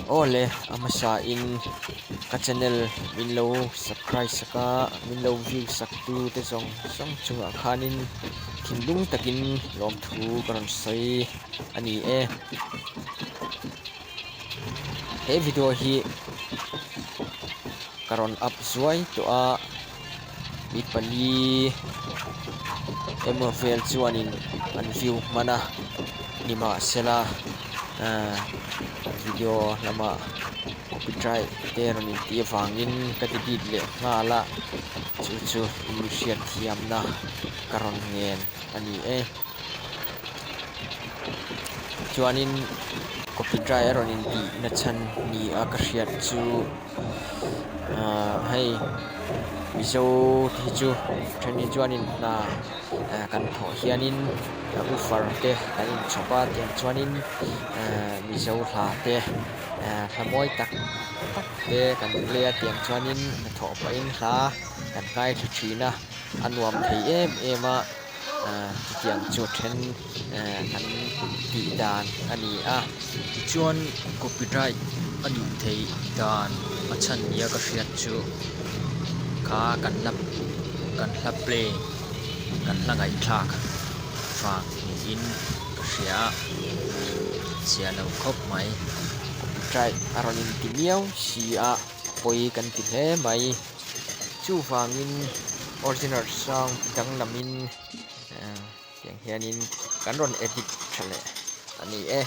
Aw le a hmasa in ka channel min lo subscribe sak a min lo view sak tu te zawng zawng chungah khanin thinlung takin lawmthu ka rawn sawi a ni e. He video hi ka rawn up zuai tawh a mi pali emaw vel chuanin an view hman a nimahsela ahh video lamah copyright te rawn intih avangin ka delete leh nghal a chu chu mi hriatthiamna ka rawn ngen a ni e. Chuanin copyright a rawn intih na chhan ni a ka hriat chu ahh hei mizo te hi chu then hi chuanin hna kan thawh hianin woofer te kan inchhawp a tiang chuanin ahh mizo hla te ahh hla mawi tak tak te kan play a tiang chuanin hnathawh pahin hla kan ngaithla thin a a nuam thei em em a. Ahh chutiang chu a then ehh kan tih dan a ni a tichuan copyright a nih theih dan a chhan nia ka hriat chu kha kan la kan hla play kan hla ngaihthlak vang niin ka hria a chhia lo khawp mai copyright a rawn inti miau si a pawi kan ti hle mai. Chuvangin original sound danglamin tiang hianin kan rawn edit tha leh a ni e.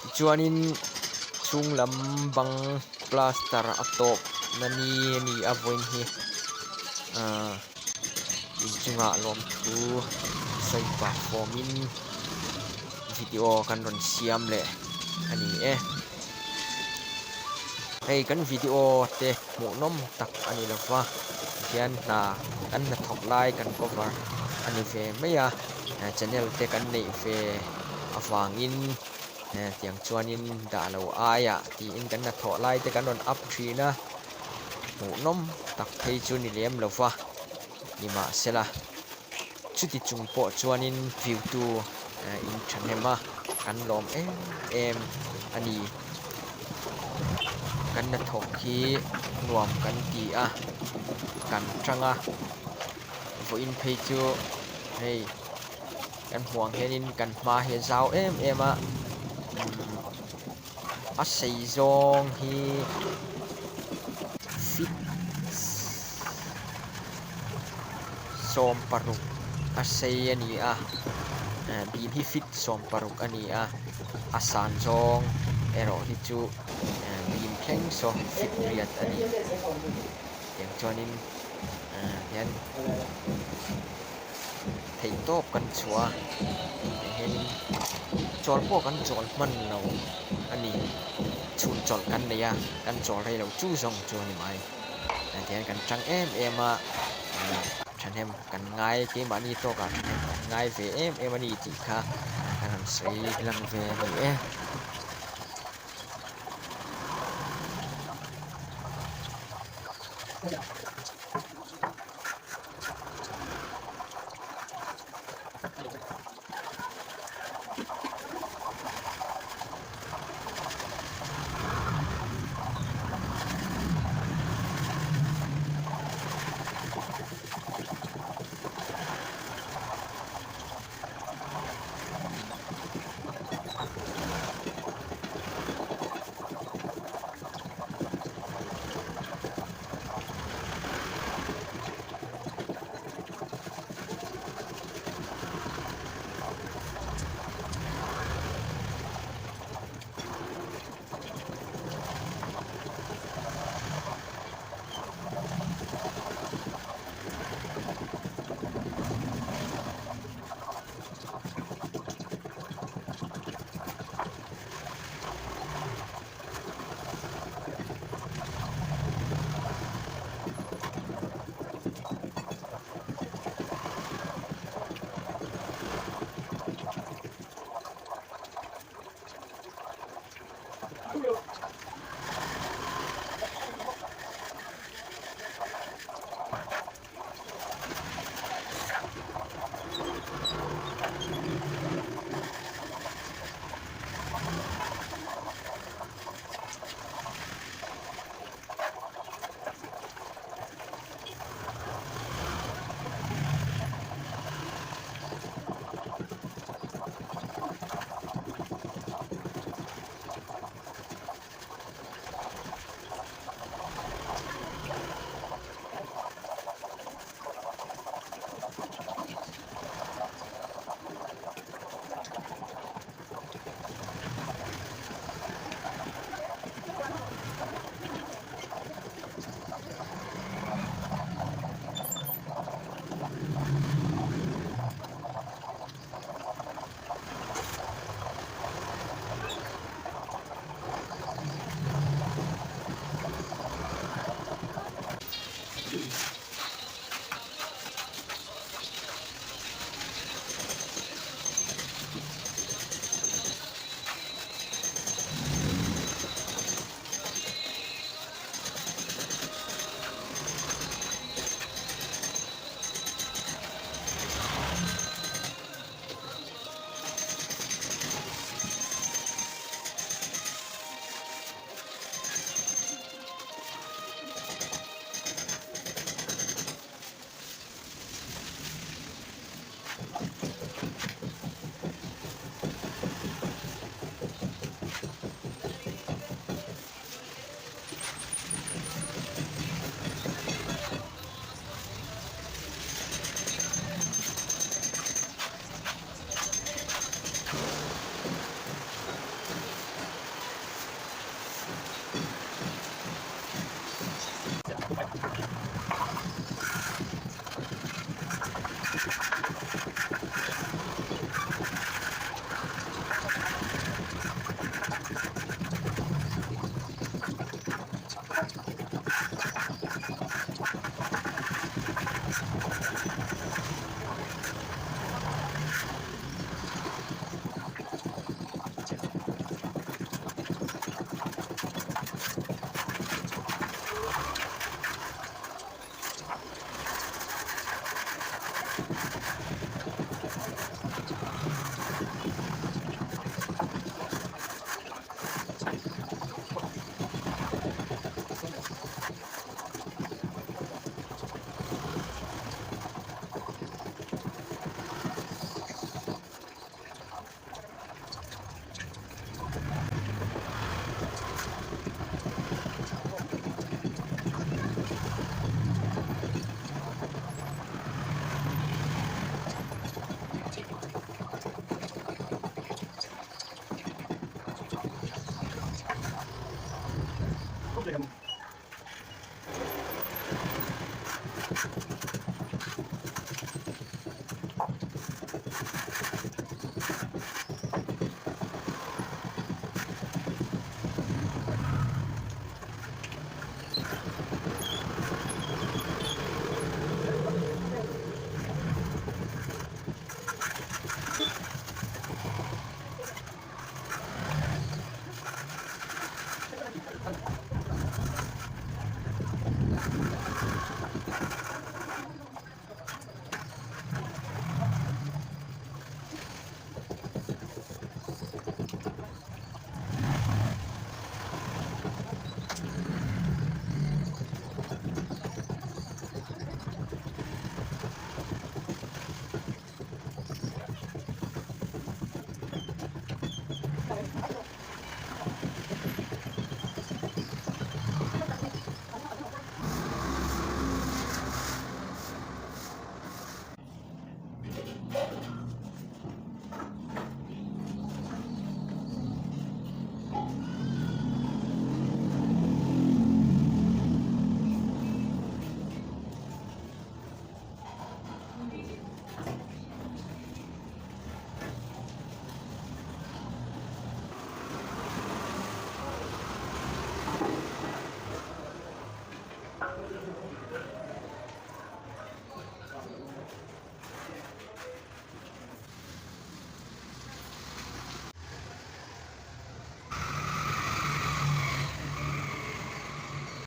Tichuanin chhung lam bang plaster a tawp na ni a ni a vawiin hi ahh inchungah lawmthu sawi pah fawmin video kan rawn siam leh a ni e. Hei kan video te hmuhnawm tak a ni lova tihian hna kan hnathawk lai kan cover a ni ve mai a channel te kan neih ve avangin tiang chuanin dah lo aiah tiin kan hnathawh lai te kan rawn up thin a hmuhnawm tak phei chu ni lem lova nimahsela chuti chung pawh chuanin view tu in thahnem a kan lawm em em a ni kan hnathawk hi nuam kan ti a kan tang a vawiin phei chu hei kan hmuh ang hianin kan hma hi a zau em em a a sei zawng hi feet 16 a sei a ni a bim hi feet 16 a ni a a san zawng erawh hi chu bim thleng saw feet riat a ni tiang chuanin hian theih tawp kan chhuah a tiang hianin chawl pawh kan chawl hman lo a ni chhun chawlh kan nei a kan chawl rei lo chu zawng chu a ni mai tiang hian kan tang em em a thahnem kan ngai keimahni tawkah thahnem kan ngai ve em em a ni tih kha kan han sawi lang ve a ni e.